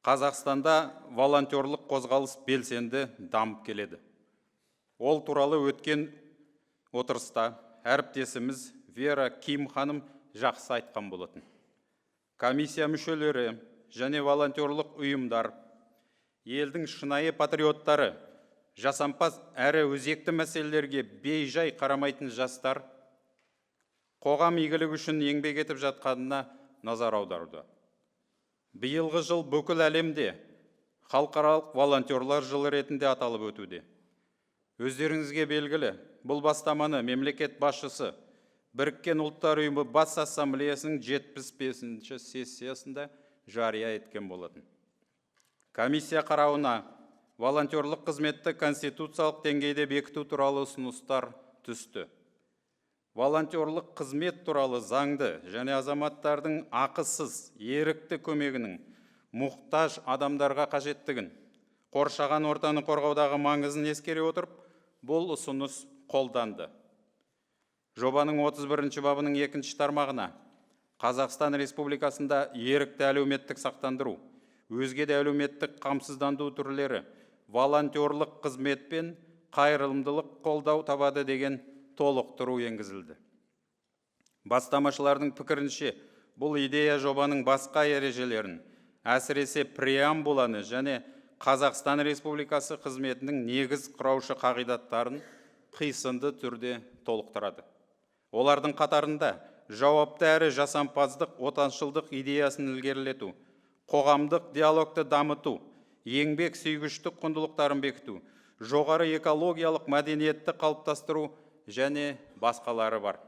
Қазақстанда волонтерлық қозғалыс белсенді дамып келеді. Ол туралы өткен отырыста әріптесіміз Вера Ким ханым жақсы айтқан болатын. Комиссия мүшелері және волонтерлық ұйымдар елдің шынайы патриоттары, жасампаз әрі өзекті мәселелерге бей-жай қарамайтын жастар қоғам игілігі үшін еңбек етіп жатқанына назар аударуда. Биылғы жыл бүкіл әлемде Халықаралық волонтерлар жылы ретінде аталып өтуде. Өздеріңізге белгілі, бұл бастаманы мемлекет басшысы Біріккен Ұлттар Ұйымы Бас Ассамблеясының 75-ші сессиясында жария еткен болатын. Комиссия қарауына волонтерлық қызметті конституциялық деңгейде бекіту туралы ұсыныстар түсті. Волонтерлық қызмет туралы заңды және азаматтардың ақысыз ерікті көмегінің мұқтаж адамдарға қажеттігін, қоршаған ортаны қорғаудағы маңызын ескере отырып, бұл ұсыныс қолданды. Жобаның 31 бабының екінші тармағына Қазақстан Республикасында ерікті әлеуметтік сақтандыру, өзге де әлеуметтік қамсыздандыру түрлері волонтерлық қызмет пен қайырымдылық қолдау табады деген толықтыру енгізілді. Бастамашылардың пікірінше, бұл идея жобаның басқа ережелерін, әсіресе преамбуланы және Қазақстан Республикасы қызметінің негіз құраушы қағидаттарын қисынды түрде толықтырады. Олардың қатарында жауапты әрі жасампаздық, отаншылдық идеясын ілгерілету, қоғамдық диалогты дамыту, еңбек сүйгіштік құндылықтарын бекіту, жоғары экологиялық мәдениетті қалыптастыру және басқалары бар.